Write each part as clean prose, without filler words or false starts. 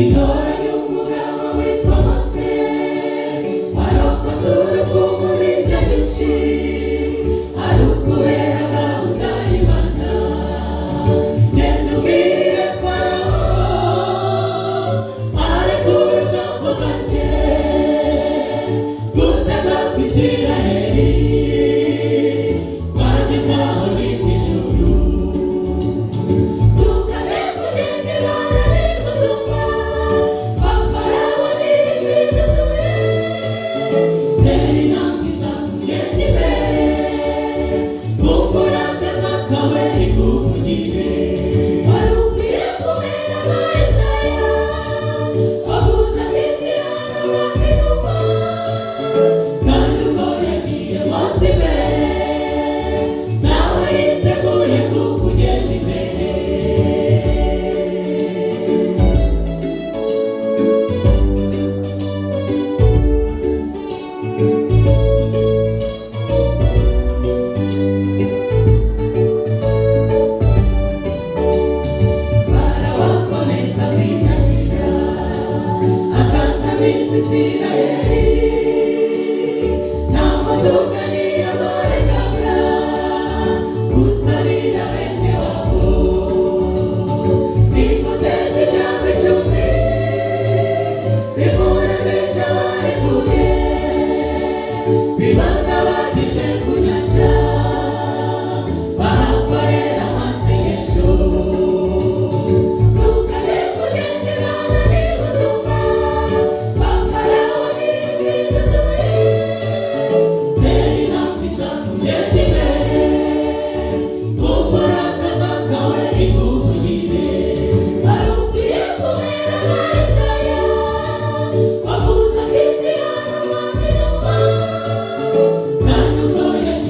Itoranya umugabo witwa Mose warokotse urupfu mu mirya myinshi, ari ukubera gahunda y'Imana. Genda ubwire Farawo arekure ubwoko bwanjye butaka bw'Isiraheli, bageze aho ni mu ijuru. Ntukajye kugenda Imana ntigutuma, ba Farawo n'isi dutuye. Tera intambwe izakugenda imbere, bumbura akanwa kawe ikuvugire. Wari ukwiye kumera nka Yesaya, wavuze ati ndi hano Mwami numa, kandi ubwo yagiye Mose imbere, nawe yiteguye kukugenda imbere. Farawo akomeza kwinangira, akandamiza Isiraheli, nta mazuka ntiyabarekaga gusabira bene wabo. Nimuteze ibyago 10 bimuremesha abarekuye, bibanda bageze ku nyanja, bahakorera amasengesho. Ntukajye kugenda Imana ntigutuma, ba Farawo n'isi dutuye. Tera intambwe izakugenda imbere, bumbura akanwa kawe ikuvugire. Wari ukwiye kumera nka Yesaya, wavuze ati ndi hano Mwami numa, kandi ubwo yagiye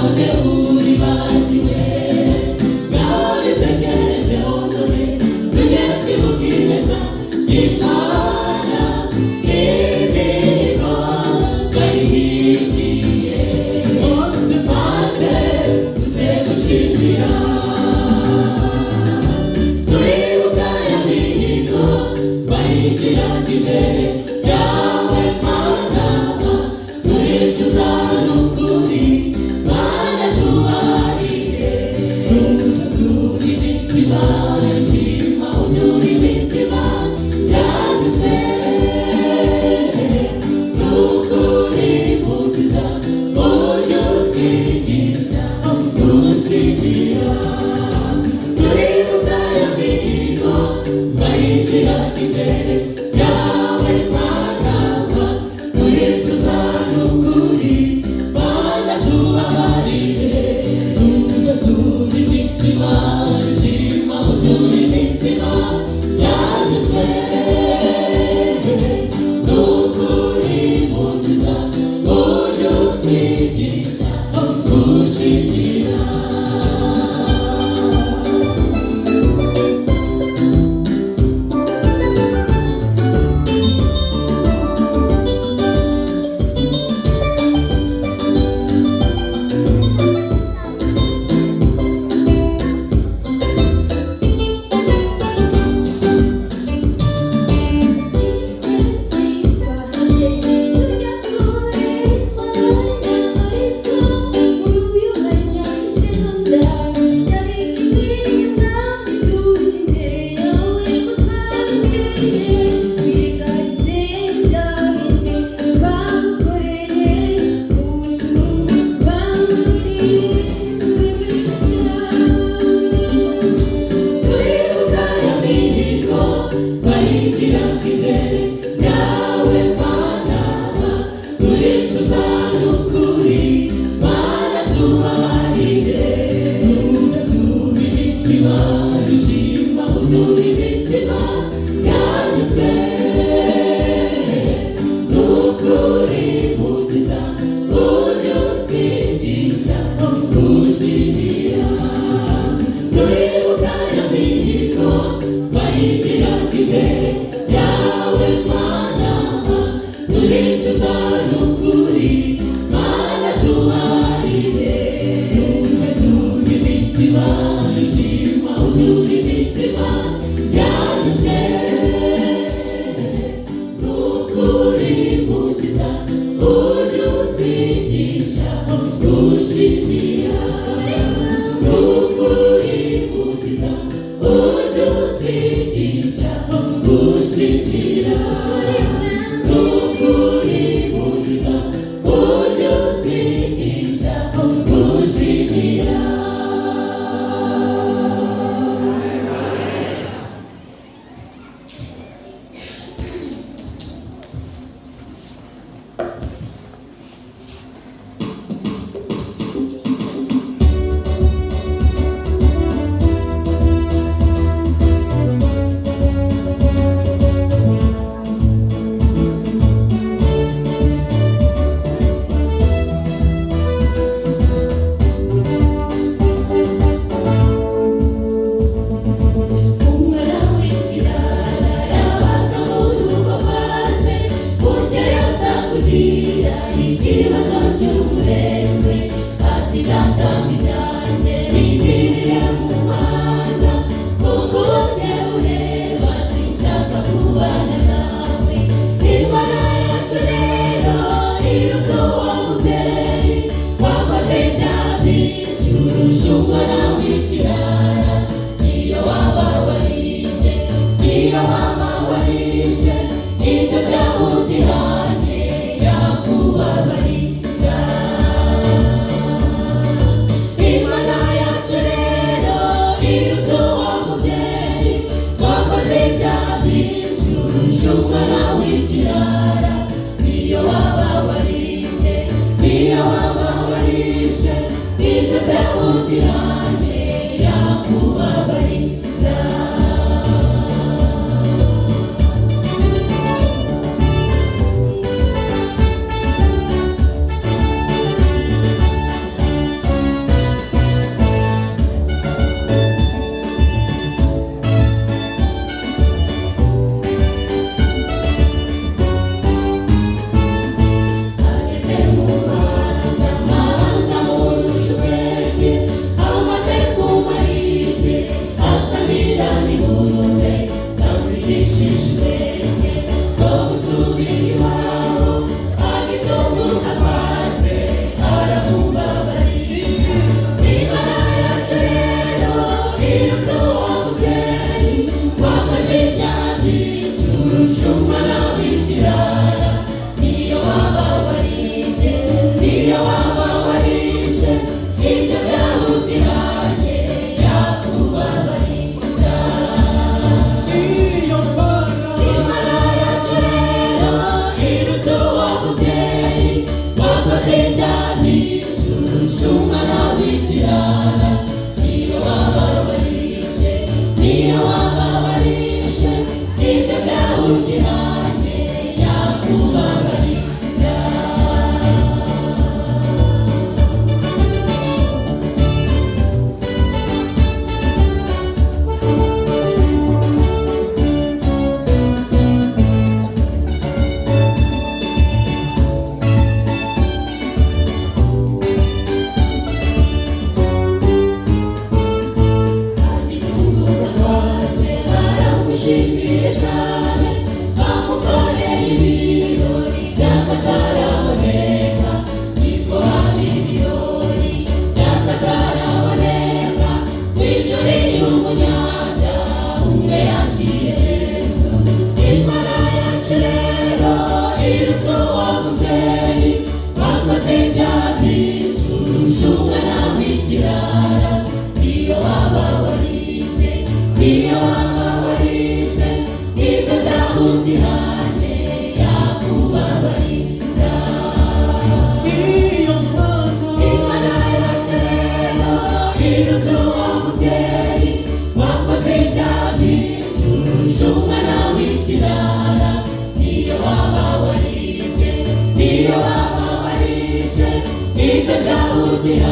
None uribagiwe, ngaho bitekerezeho none, tujye twibuka ineza Imana, imihigo twayihigiye, maze tuze gushimira. Turibuka ya mihigo twayigiraga imbere yawe Mana, turicuza n'ukuri, Mana tubabarire. Uduha imitima ishima, uduha imitima yanyuze, n'ukuri mukiza, ujye utwigisha gushimira. Turibuka ya mihigo twayigira imbere yawe Mana, turicuza n'ukuri, Mana tubabarire. Uduha imitima ishima, uduha imitima yanyuzwe, n'ukuri mukiza, ujye utwigisha gushimira. Turibuka ya mihigo twayigiraga imbere yawe Mana, turicuza n'ukuri, Mana tubabarire. Uduha imitima ishima, uduha imitima yanyuzwe, n'ukuri mukiza, ujye utwigisha gushimira. Turibuka ya mihigo twayigiraga imbere yawe Mana, turicuza n'ukuri, Mana tubabarire. Uduha imitima ishima, uduha imitima yanyuze, n'ukuri mukiza, ujye utwigisha gushimira. N'ukuri mukiza, ujye utwigisha gushimira. N'ukuri mukiza, ujye utwigisha gushimira.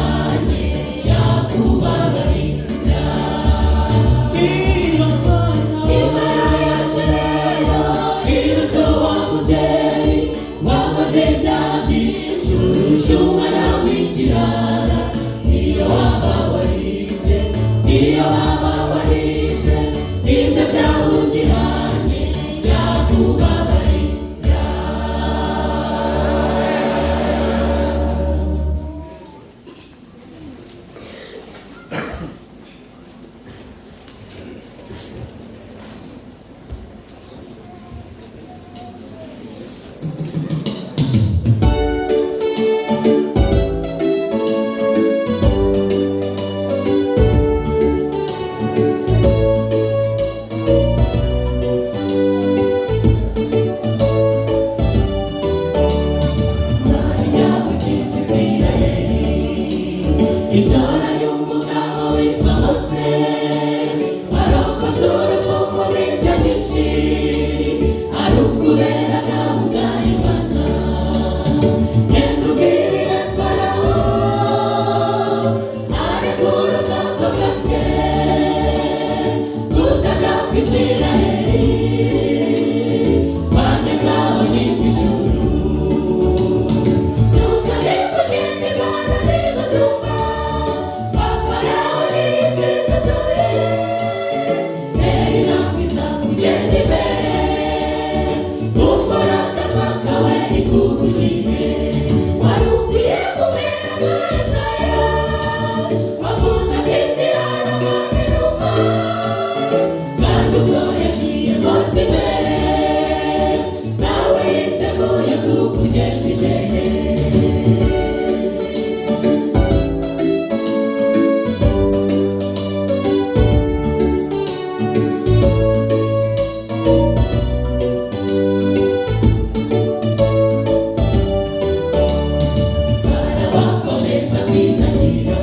ugihanye yakubabarira. Iyo Mana. Imana yacu rero iruta wa mubyeyi wakoze ibyaha byinshi urusha umwana w'ikirara. Niyo waba waribye, niyo waba warishe, ibyo byaha ugihanye yakubabarira. Imana gukiza Isirayeli itoranya umugabo witwa Mose warokotse urupfu mu biryo byinshi ari ukubera gahunda y'Imana. Genda ubwirire Farawo arekure ubwoko bwanjye butaka bw'Isirayeli bageze aho ni mu ijuru. Nawe yiteguye kukugenda imbere. Barabakomeza kwinangira.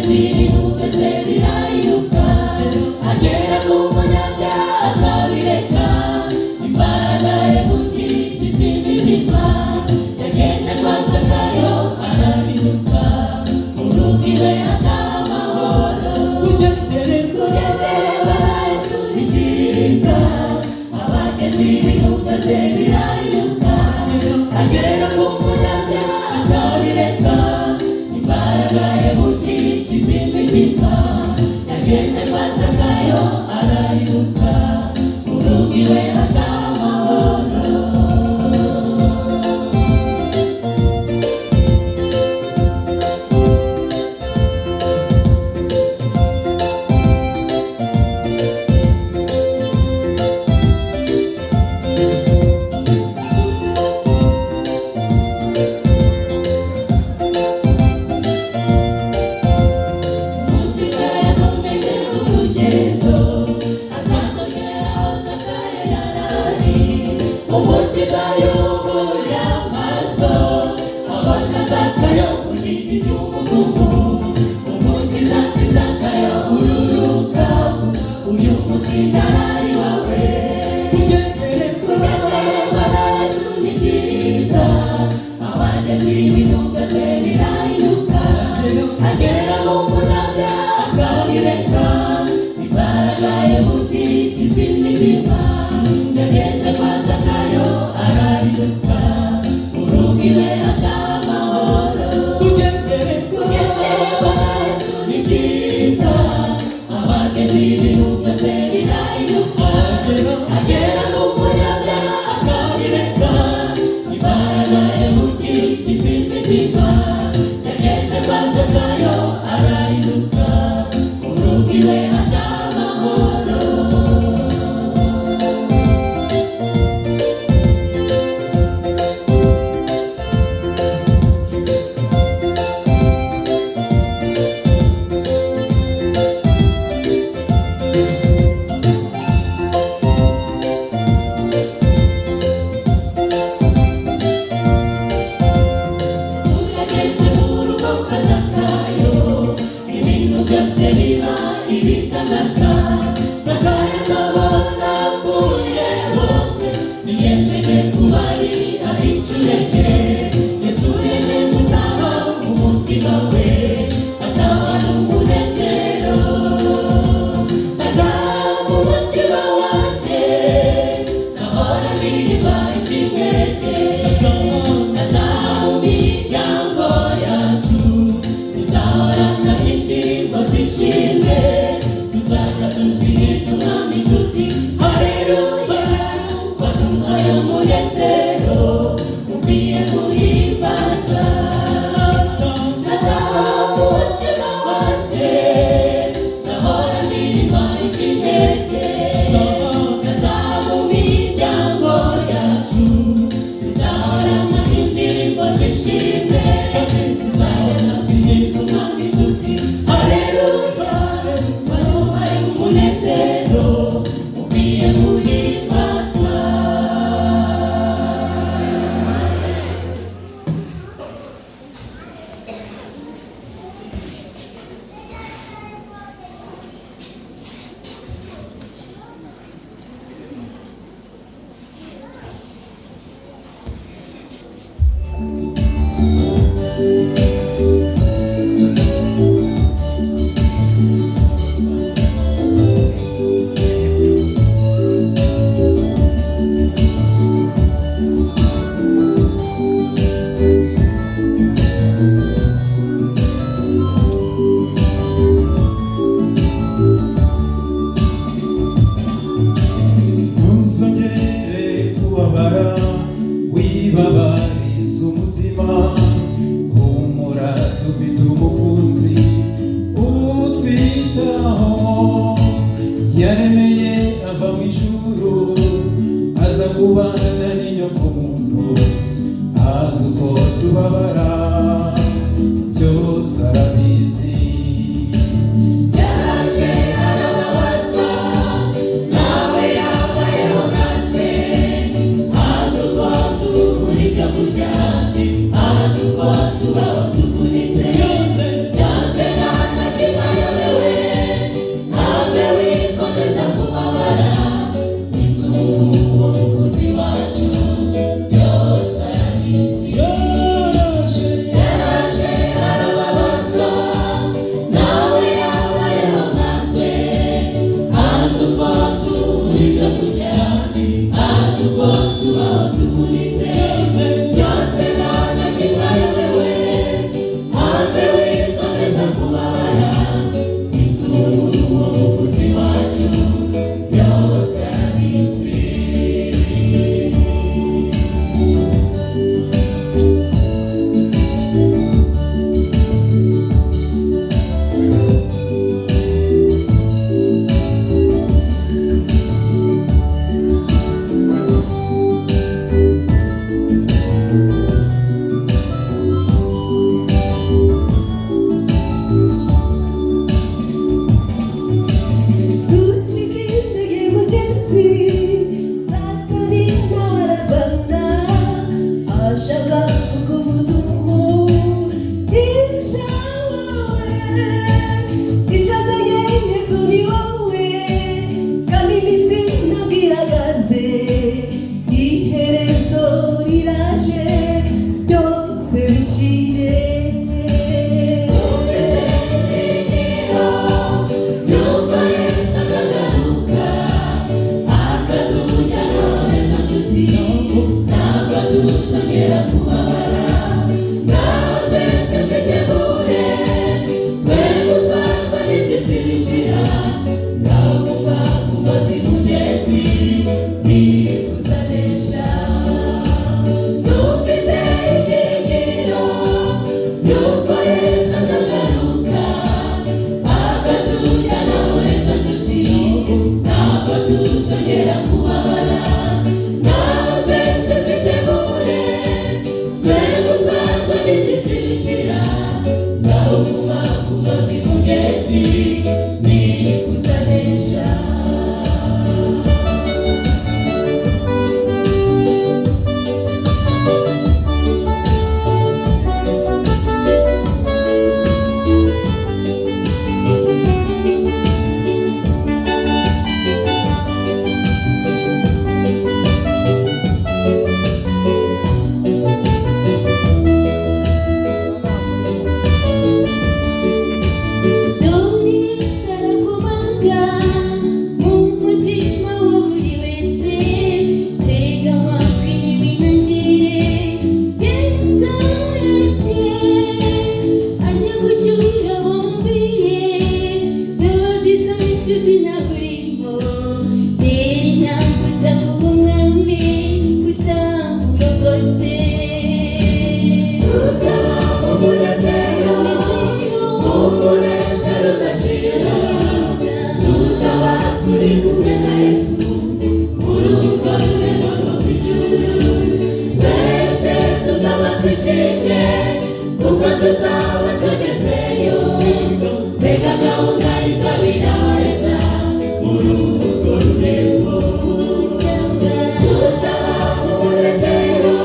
Abageze ibintu byose birahinduka, agera ku munyabyaha akabireka. Imbaraga ye gukirikiza imitima, yageze kwa Zakayo arahinduka, mu rugo iwe hataha amahoro. Kugendererwa. Kugendererwa na Yesu ni byiza, abageze ibintu byose birahinduka, agera ku munyabyaha akabireka. Imbaraga ye gukirikiza imitima, yageze kwa Zakayo arahinduka, mu rugo iwe hataha amahoro. Muzika yakomeje urugendo, atandukira aho Zakayo yarari. Umukiza yubuye amaso, abona Zakayo ku giti cy'umuvumu. Umukiza ati Zakayo ururuka, uyu munsi ndarari wawe. Kugendererwa. Kugendererwa na Yesu ni byiza, abageze ibintu byose birahinduka, agera mu munyabyaha akabireka. Imbaraga ye gutikiza imitima, yageze kwa Zakayo arahinduka, mu rugo iwe hataha amahoro. Kugendererwa. Kugendererwa na Yesu ni byiza, abageze ibintu byose birahinduka, agera ku munyabyaha akabireka. Imbaraga ye gutikiza imitima, yageze kwa Zakayo arahinduka, mu rugo iwe hataha amahoro. Yageze mu rugo kwa Zakayo, ibintu byose biba ibitangaza. Zakayo akabona apfuye hose, yiyemeje kubarira inshureke. Yesu yaje gutaha mu mutima we, atahana umunezero. Ataha mu mutima wanjye, nzahora ndirimba ishimwe rye. Nataha mu miryango yacu, tuzahorana indirimbo zishimwe, tuzajya dusingiza umwami tuti haleluya, waduhaye umunezero ukwiye guhimbaza. Nataha mu mutima wanjye, nzahora ndirimba ishimwe rye. Nataha mu miryango yacu, tuzahorana indirimbo zishimwe, tuzajya dusingiza umwami tuti haleluya, waduhaye umunezero ukwiye guhimbazwa. Ntuzongere kubabara, wibabariza umutima. Humura dufite umukunzi utwitaho, yaremeye ava mu ijuru, aza kubana n'inyokomuntu, azi uko tubabara, byose arabizi. Yaraje arababazwa, nawe yabayeho natwe, azi uko tubura ibyo kurya, azi uko tubaho tuvunitse, Byose byose nta na Umukunzi wacu byose arabizi. Yaraje, yaraje arababazwa, nawe yabayeho nkatwe. Azi uko tubura ibyo kurya, azi uko tubaho tuvunitse. Byose nta na kimwe ayobewe, have wikomeza kubabara. Isura uwo mukunzi wacu byose arabizi. Ducike intege mugenzi, Satani nawe ararwana, ashaka kukuvuza umugisha wawe. Icyo azanye Yesu ni wowe, kandi iminsi ntabwo ihagaze, iherezo riraje, byose bishire. Yuko Yesu azagaruka akatujyana heza nshuti, ntabwo tuzongera kubabara. Ngaho twese twitegure, twe gutwarwa n'iby'isi bishira. Ngaho guma ku mavi mugenzi, nikuzanesha. Dufite ibyiringiro yuko Yesu azagaruka akatujyana heza nshuti, ntabwo tuzongera kubabara. Ngaho twese twitegure, twe gutwarwa n'iby'isi bishira. Ngaho guma ku mavi mugenzi, nikuzanesha. Sarakumanga mu mutima wa buri wese, tega amatwi n'ibinangire. Yesu arashye, aje gucyura abamubwiye. Byaba byiza inshuti nawe urimo, tera intambwe usanga umwami uzamurokotse. Tuzaba umunezero, umunezero udashira. Tuzaba turi kumwe na Yesu mu rugo rurembo rwo mu ijuru. Twese tuzaba twishimye kuko tuzaba tugezeyo. Mbega gahunda izaba iraheza mu rugo rurembo. Tuzaba umunezero,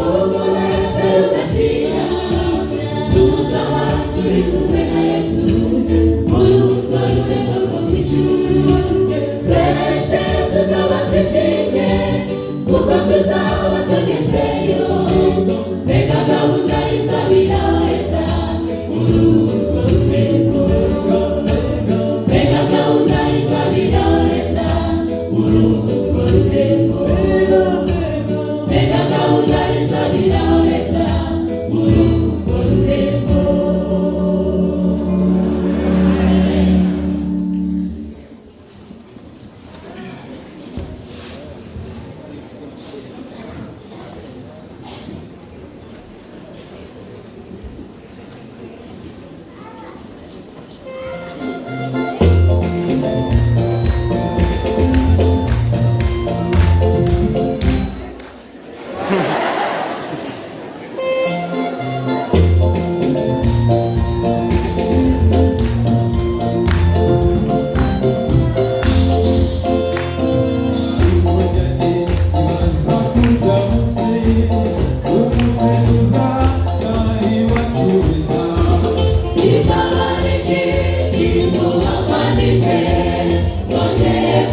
umunezero udashira. Tuzaba turi kumwe na Yesu mu rugo rurembo rwo mu ijuru. Twese tuzaba twishimye kuko tuzaba tugezeyo. Mbega gahunda izaba iraheza mu rugo rurembo. Mbega gahunda izaba iraheza mu rugo rurembo. Mbega gahunda izaba iraheza mu rugo rurembo.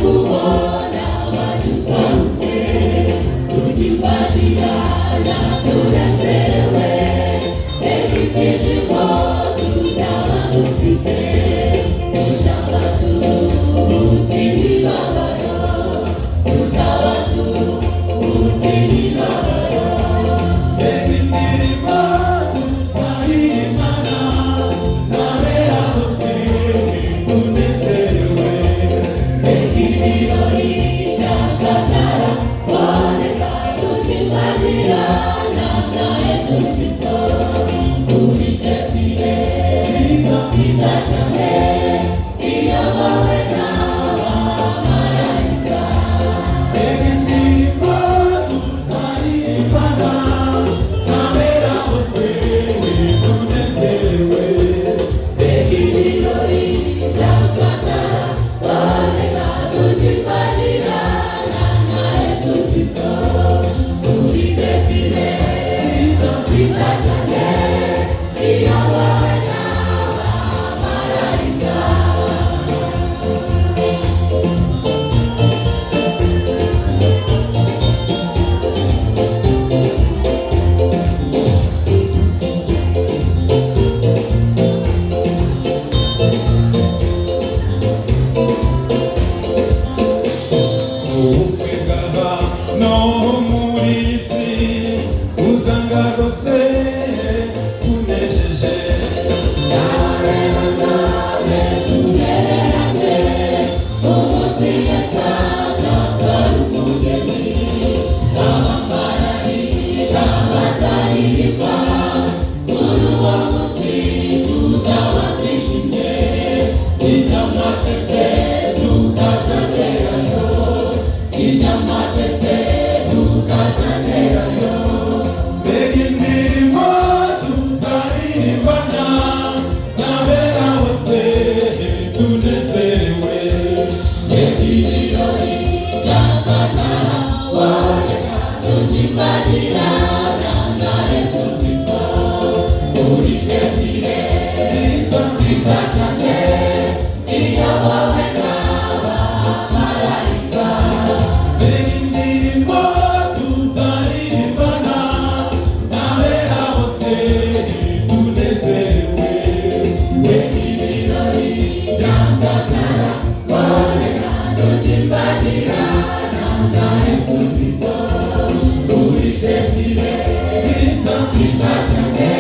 Kubona abacu. cyane iyobowe n'abamarayika. Mbega indirimbo tuzaririmbana n'abera bose tunezerewe. Mbega ibirori by'akatara boneka tukimbagirana na Yesu Kristo muri defile nziza cyane iyobowe n'abamarayika. Ubukwe bw'aba no muri iyi si usanga rwose bunejeje. Tugereranye umunsi Yesu azatwara umugeni, abamarayika bazaririmba kuri uwo munsi tuzaba twishimye, icyampa twese tukazagerayo, icyampa twese tukazagerayo. Mbega indirimbo tuzaririmbana n'abera bose tunezerewe. Mbega ibirori by'akataraboneka tukimbagirana na Yesu Kristo muri defile Nziza nziza cyane iyobowe n'abamarayika. Mbega indirimbo tuzaririmbana n'abera bose tunezerewe. Mbega ibirori by'akataraboneka tukimbagirana na Yesu Kristo muri defile Nziza nziza cyane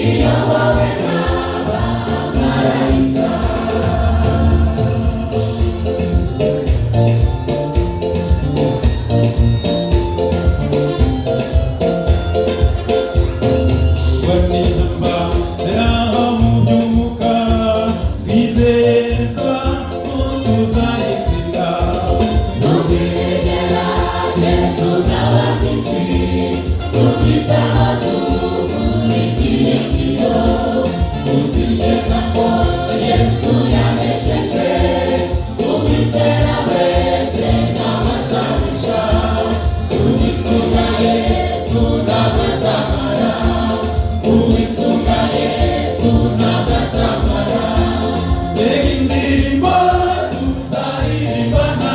iyobowe n'abamarayika. Banihamba raha mu by'umwuka twizeza ko tuzayitsinda. Ntukigera Yesu naba byinshi dufite aho duhuriye iyo tuzi neza ko Yesu yanesheje umwizera wese ntawe azahisha uwisunga Yesu ntabwo azamara uwisunga Yesu ntabwo azamara. Mbega indirimbo tuzaririmbana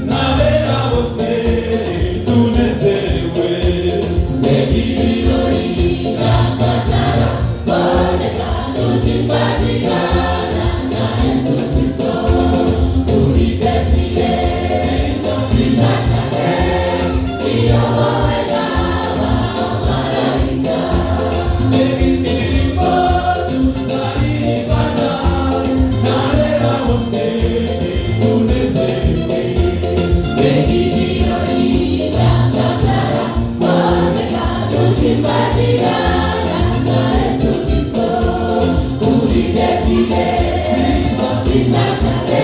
n'abera bose tunezerewe. Mbega ibirori by'akataraboneka tukimbagirana na Yesu Kristo muri defile nziza cyane iyobowe n'abamarayika. Mbega indirimbo tuzaririmbana n'abera bose tunezerewe. Mbega ibirori by'akataraboneka tukimbagirana na Yesu Kristo muri defile nziza cyane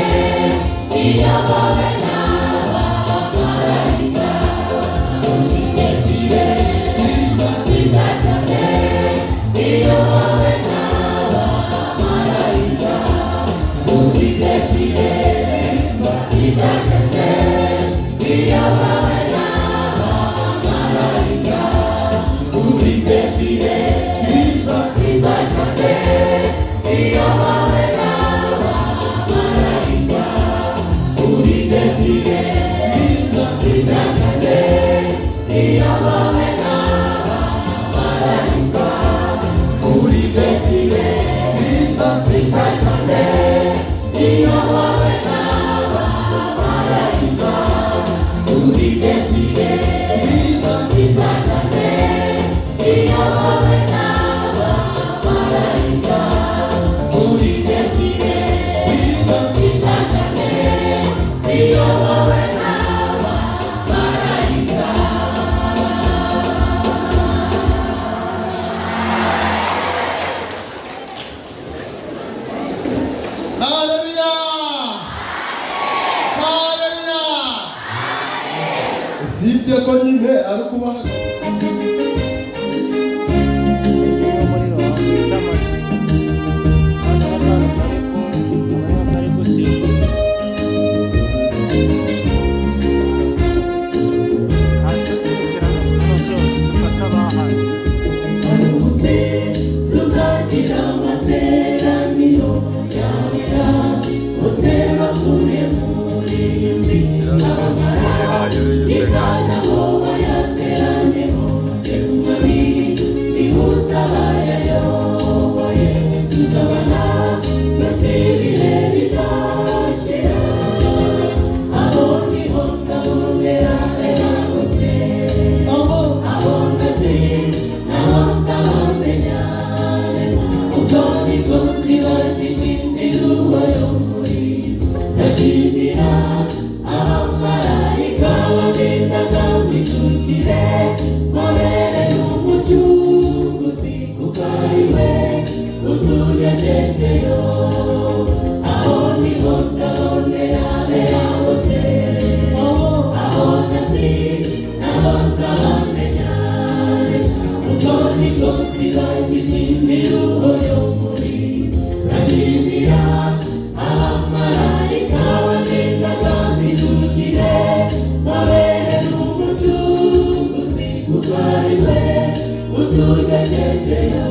iyobowe n'abamarayika. Muri defile nziza cyane iyobowe n'abamarayika. Muri defile nziza cyane iyobowe n'abamarayika. Muri defile nziza cyane iyobowe n'abamarayika. Muri defile Usibye ko nyine ari ukubaha. Umuriro wica amajwi hano akantu kari gusiga ntacyo kugira ngo dufate abahano. Hari umunsi tuzagira amateraniro yabera bose bavuye muri iyi si, abamarayika nabo bayateranyeho. Yesu Mwami niwe abayayoboye, tuzabana twese ibihe bidashira. Abo nibo nzabonera bera bose, abo ntazi nabo nzabamenya neza, kuko niko nzibagirwa imiruho yo muri iyi si. Ndashimira abamarayika bagendaga mbicukire, babereye umucunguzi, kuko ari we utugejejeyo. Aho niho nzabonera bera bose, abo ntazi nabo nzabamenya neza, kuko niko nzibagirwa imiruho yo muri iyi si. Ndashimira abamarayika bagendaga mbicukire, babereye umucunguzi, kuko ari we utugejejeyo.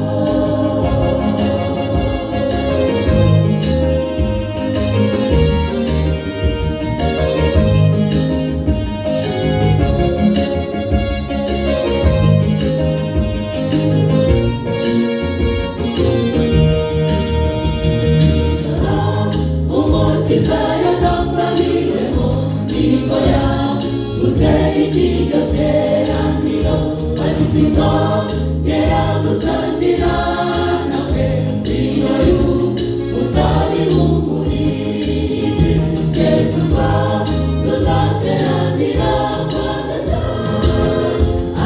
Umukiza yatambariwemo niko yavuze iryo teraniro, ati sinzongera gusangira nawe vino y'umuzabibu muri iyi si, keretse ubwo tuzateranira kwa Data.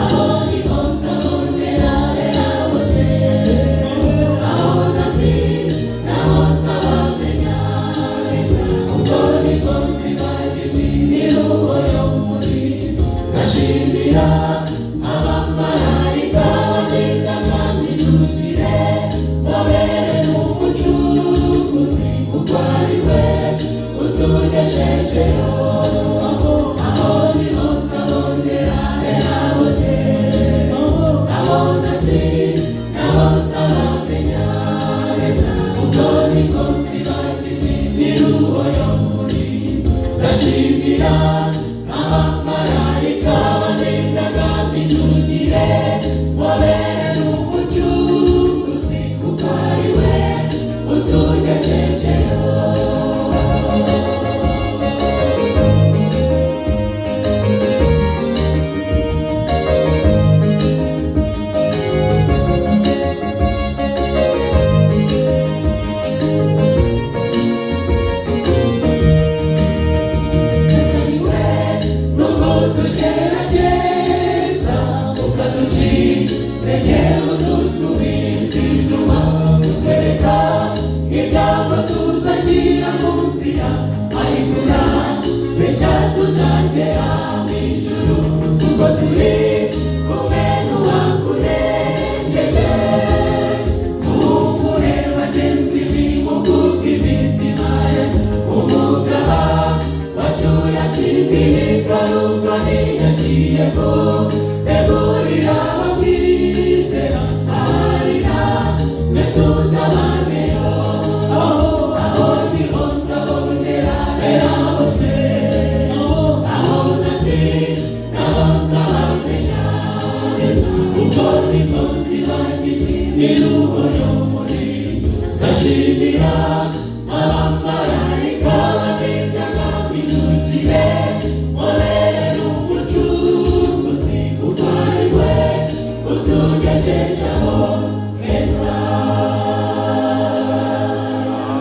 Aho niho nzabonera bera bose, aho ntazi nabo nzabamenya neza, kuko niko nzibagirwa imiruho yo muri iyi si. Ndashimira abamarayika bagendaga mbicukire, babere umucunguzi, kuko ari we utugejejeyo. Aho niho nzabonera bera bose, abo ntazi nabo nzabamenya neza, kuko niko nzibagirwa imiruho yo muri iyi si. Ndashimira abamarayika bagendaga mbicukire, babere umucunguzi, kuko ari we utugejejeyo. Sataniwe nuko tugerageza ukaducira udusubiza inyuma, utwereka ibyago tuzagira mu nzira, ariko urabeshya tuzagera mu ijuru, kuko turi kumwe n'uwakoresheje. Muhumure bagenzi bimukuka imitima ye, umugaba wacu yatsindiye Karuvali, yagiye gutegurira abamwizera aharira twe tuzabaneyo. Aho niho nzabonera bera bose, aho ntazi nabo nzabamenya neza, kuko niko nzibagirwa imiruho yo muri iyi si. Ndashimira abamarayika bagendaga mbicukire, wabere umucunguzi, kuko ari we utugejejeho heza.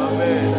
Amen.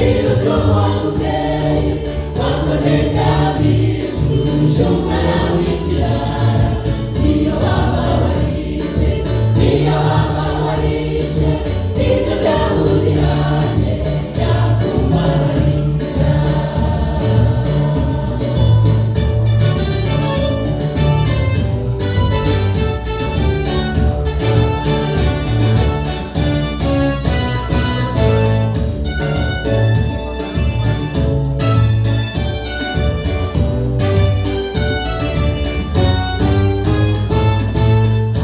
iruta uwo mubyeyi wakoze ibyaha byinshi kurusha umwana w'ikirara. Niyo waba waribye, niyo waba warishe, ibyo byaha ubihane yakubabarira.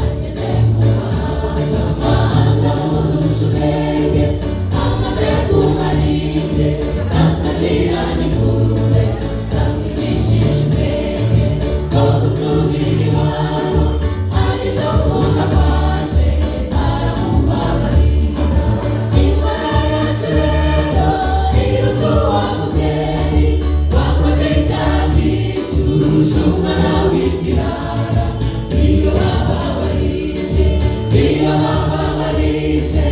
Ageze mu mahanga, amahanga amurusha ubwenge, amaze kumara ibye, asangira n'ingurube, zamwigishije ubwenge bwo gusubira iwabo, ageze kuza kwa se, aramubabarira. Imana yacu rero iruta uwo mubyeyi wakoze ibyaha byinshi kurusha umwana w'ikirara. Iyo waba waribye, iyo waba warishe,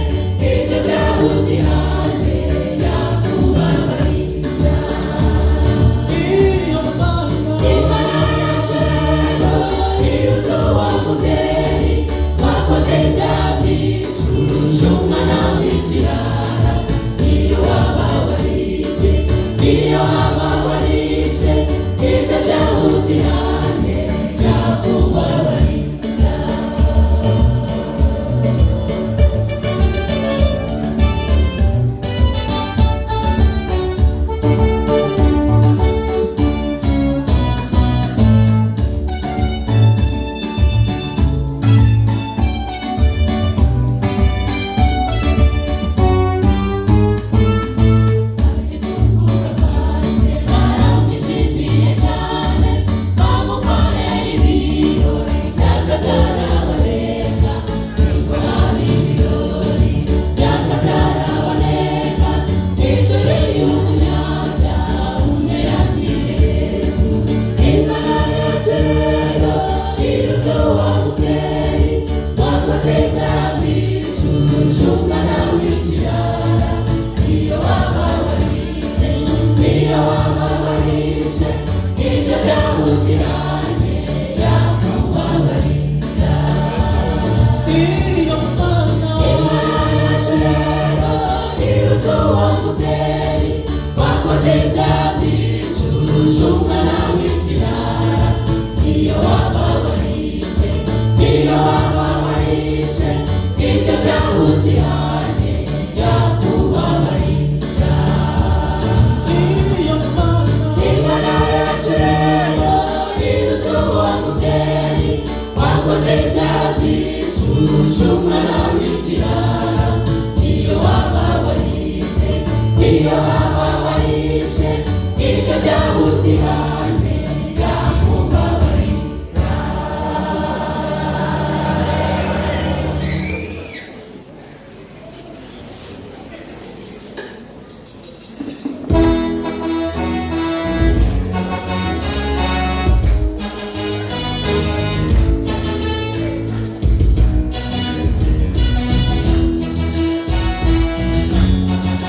ibyo byaha ubihane yakubabarira. Iyo mana Imana yacu rero iruta uwo mubyeyi wakoze ibyaha byinshi kurusha umwana w'ikirara. Iyo waba waribye, iyo waba warishe, ibyo byaha ubihane yakubabarira. Baramwishimiye cyane, bamukorera ibirori by'akataraboneka, nibwo haba ibirori by'akataraboneka, ijuru y'umunyabyaha umwe yakiriye Yesu. Imana yacu rero iruta uwo mubyeyi wakoze ibyaha byinshi kurusha umwana w'ikirara. Iyo waba waribye, niyo waba warishe, ibyo byaha ubihane yakubabarira. Iyo mana Imana yacu rero iruta uwo mubyeyi wakoze ibyaha byinshi kurusha umwana w'ikirara. Iyo waba waribye, niyo waba warishe, ibyo byaha ubihane yakubabarira. Iyo mana Imana yacu rero iruta uwo mubyeyi wakoze ibyaha byinshi kurusha umwana w'ikirara. Iyo waba waribye, niyo waba warishe, ibyo byaha ubihane yakubabarira.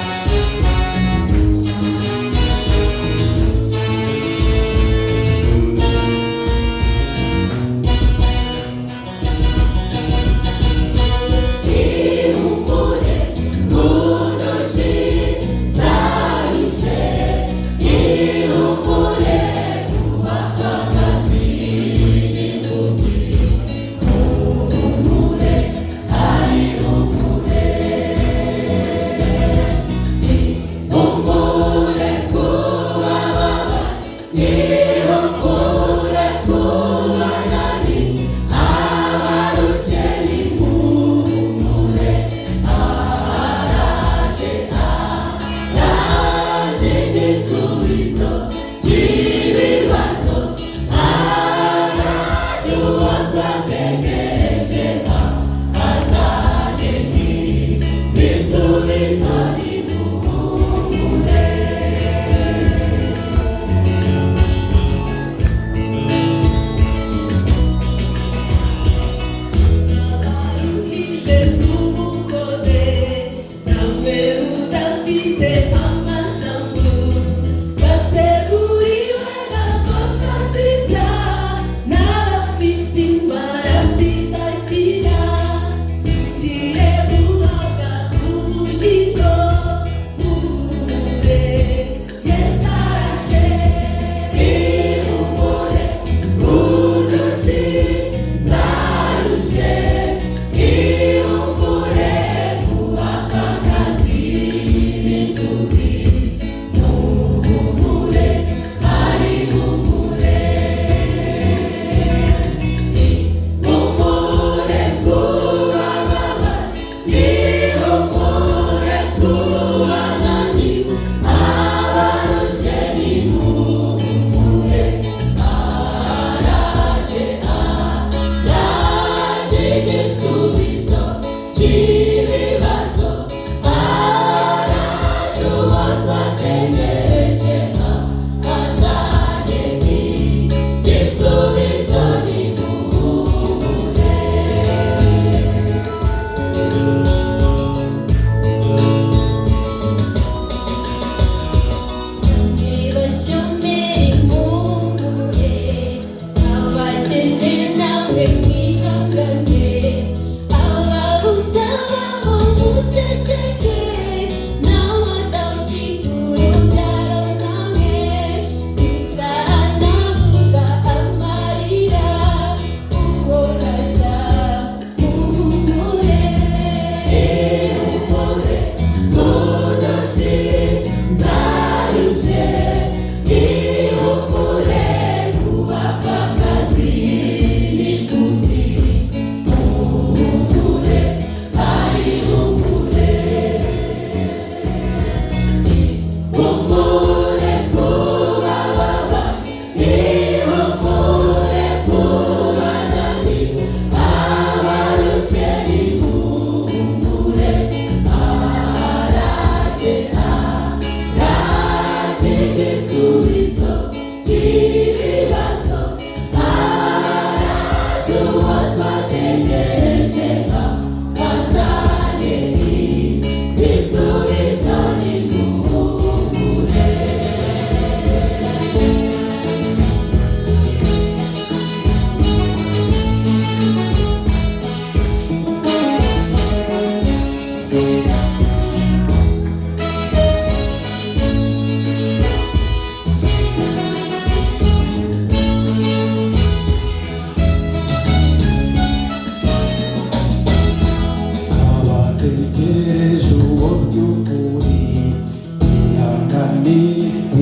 Iyo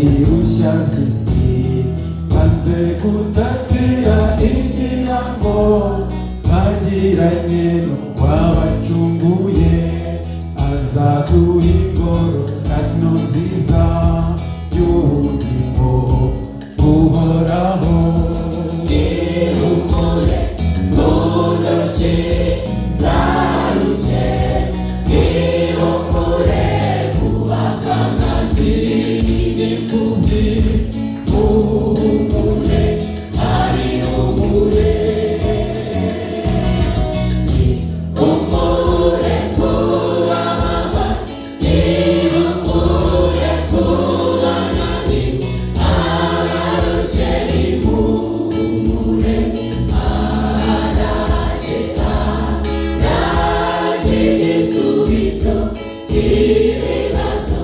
Birushya by'isi banze gutatira igihango bagiranye n'uwabacunguye, azaduha ingororano nziza y'ubugingo buhoraho. Ihumure munoshye zarushye, ihumure kubaka amazi n'imfubyi muhumure hari humure, humure kuba mama, ihumure kuba nani, abarushye ihumure, araje araje igisubizo cy'ibibazo,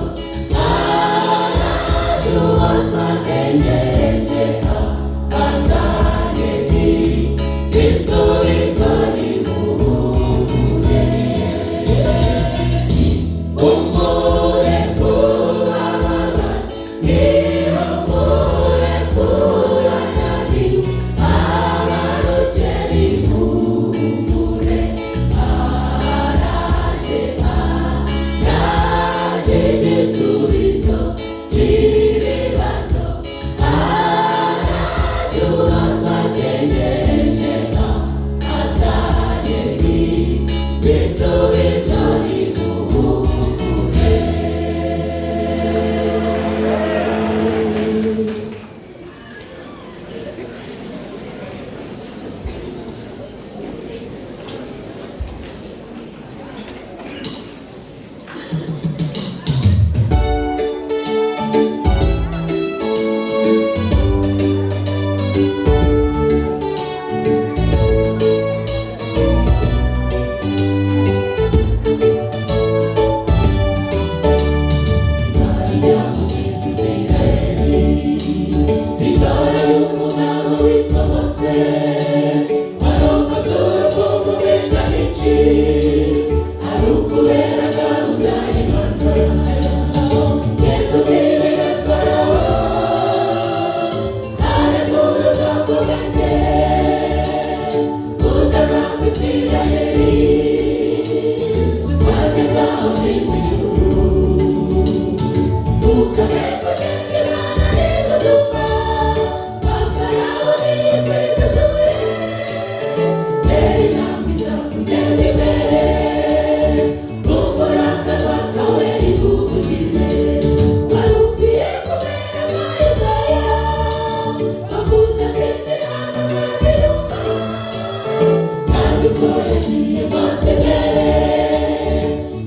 araje uwo twategereje, azanye igisubizo nimuhumure. Humure kuba mama, ihumure kuba nani, abarushye nihumure, araje araje igisubizo cy'ibibazo, araje uwo twategereje, azanye igisubizo nimuhumure.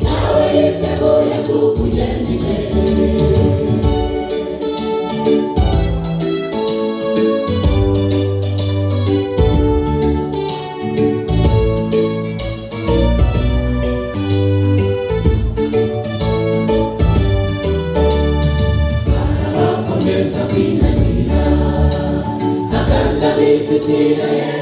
Nawe yiteguye kukugenda imbere. Barabakomeza kwinangira, akandamiza Isirayeli.